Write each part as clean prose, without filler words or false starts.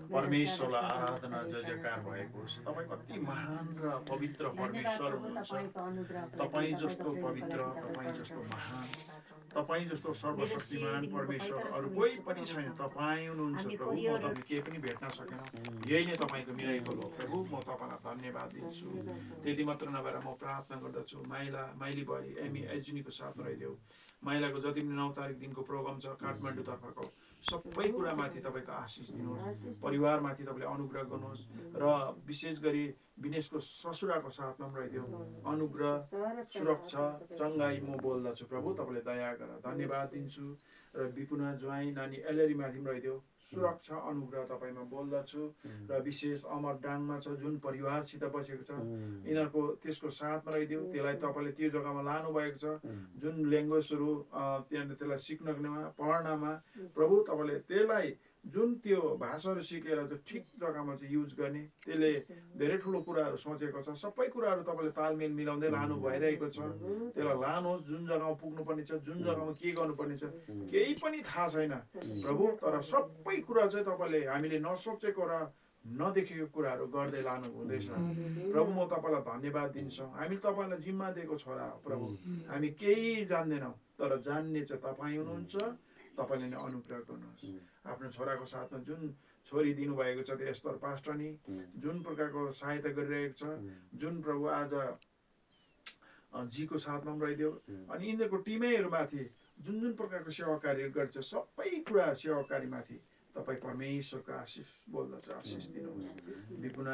परमेश्वरलाई आराधना जय जयकार भएको होस्। तपाईँ कति महान र पवित्र परमेश्वर हुनुहुन्छ। तपाईँ जस्तो पवित्र, तपाईँ जस्तो महान, तपाईँ जस्तो सर्वशक्तिमान परमेश्वर अरू कोही पनि छैन। तपाईँ हुनुहुन्छ प्रभु। म तपाईँ केही पनि भेट्न सकेन। यही नै तपाईँको मिराकल हो प्रभु। म तपाईँलाई धन्यवाद दिन्छु। त्यति मात्र नभएर म प्रार्थना गर्दछु, माइली बुहारी एमी एजुनीको साथमा रहिदेऊ। माइलाको जति पनि 9 तारिकदेखिको प्रोग्राम छ काठमाडौँतर्फको सबै कुरामाथि तपाईँको आशिष दिनुहोस्। परिवारमाथि तपाईँले अनुग्रह गर्नुहोस् र विशेष गरी विनेशको ससुराको साथमा पनि रहिदेऊ। अनुग्रह, सुरक्षा, चङ्गाई म बोल्दछु प्रभु। तपाईँले दया गर। धन्यवाद दिन्छु र विपुना ज्वाइँ नानी एलेरीमाथि पनि रहिदेऊ। सुरक्षा अनुग्रह तपाईँमा बोल्दछु र विशेष अमर डाङमा छ जुन परिवारसित बसेको छ यिनीहरूको त्यसको साथमा रहिदेऊ। त्यसलाई तपाईँले त्यो जग्गामा लानुभएको छ जुन ल्याङ्ग्वेजहरू त्यहाँनिर त्यसलाई सिक्नमा पढ्नमा प्रभु तपाईँले त्यसलाई जुन त्यो भाषाहरू सिकेर चाहिँ ठिक जग्गामा चाहिँ युज गर्ने त्यसले धेरै ठुलो कुराहरू सोचेको छ। सबै कुराहरू तपाईँले तालमेल मिलाउँदै लानु भइरहेको छ। त्यसलाई लानुहोस्। जुन जग्गामा पुग्नुपर्ने छ, जुन जग्गामा के गर्नुपर्ने छ केही पनि थाहा छैन प्रभु। तर सबै कुरा चाहिँ तपाईँले हामीले नसोचेको र नदेखेको कुराहरू गर्दै लानु हुँदैछ प्रभु। म तपाईँलाई धन्यवाद दिन्छु। हामी तपाईँलाई जिम्मा दिएको छोरा प्रभु। हामी केही जान्दैनौँ तर जान्ने चाहिँ तपाईँ हुनुहुन्छ। तपाईँले नै अनुग्रह गर्नुहोस्। आफ्नो छोराको साथमा जुन छोरी दिनुभएको छ त्यो एस्तर पास्टरनी जुन प्रकारको सहायता गरिरहेको छ, जुन प्रभु आज जीको साथमा पनि रहिदेऊ। अनि यिनीहरूको टिमैहरूमाथि जुन जुन प्रकारको सेवा कार्य गर्छ सबै कुरा सेवा कार्यमाथि तपाईँ परमेश्वरको आशिष बोल्दछ। आशिष दिनुहोस्। विपुना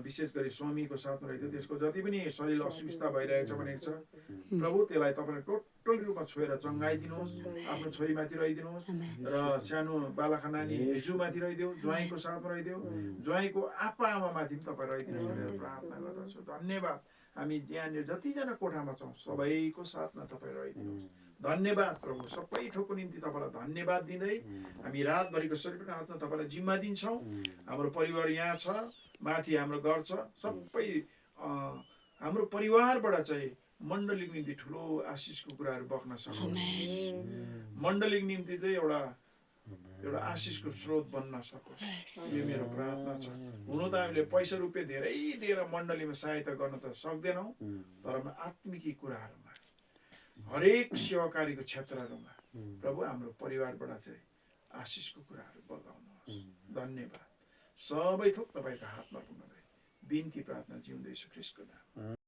विशेष गरी स्वामीको साथमा रहिदेऊ। त्यसको जति पनि शरीर असुविस्ता भइरहेछ भनेको छ प्रभु त्यसलाई तपाईँले टोटल रूपमा छोएर चङ्गाइदिनुहोस्। आफ्नो छोरीमाथि रहिदिनुहोस् र सानो बालखा नानी हिजुमाथि रहिदेऊ। ज्वाइँको साथमा रहिदेऊ। ज्वाइँको आप्पा आमामाथि पनि तपाईँ रहिदिनुहोस् भनेर प्रार्थना गर्दछु। धन्यवाद। हामी यहाँनिर जतिजना कोठामा छौँ सबैको साथमा तपाईँ रहिदिनुहोस्। धन्यवाद प्रभु। सबै थोकको निम्ति तपाईँलाई धन्यवाद दिँदै हामी रातभरिको शरीरको हातमा तपाईँलाई जिम्मा दिन्छौँ। हाम्रो परिवार यहाँ छ, माथि हाम्रो घर छ। सबै हाम्रो परिवारबाट चाहिँ मण्डलीको निम्ति ठुलो आशिषको कुराहरू बग्न सकोस्। मण्डलीको निम्ति चाहिँ एउटा आशिषको स्रोत बन्न सकोस्। यो मेरो प्रार्थना छ। हुन त हामीले पैसा रुपियाँ धेरै दिएर मण्डलीमा सहायता गर्न त सक्दैनौँ तर आत्मिकी कुराहरूमा हरेक सेवाकारीको क्षेत्रहरूमा प्रभु हाम्रो परिवारबाट चाहिँ आशिषको कुराहरू बगाउनुहोस्। धन्यवाद। सबै थोक तपाईँको हातमा पुग्न बिन्ती प्रार्थना जिउँदैछु ख्रिस्टको नाम।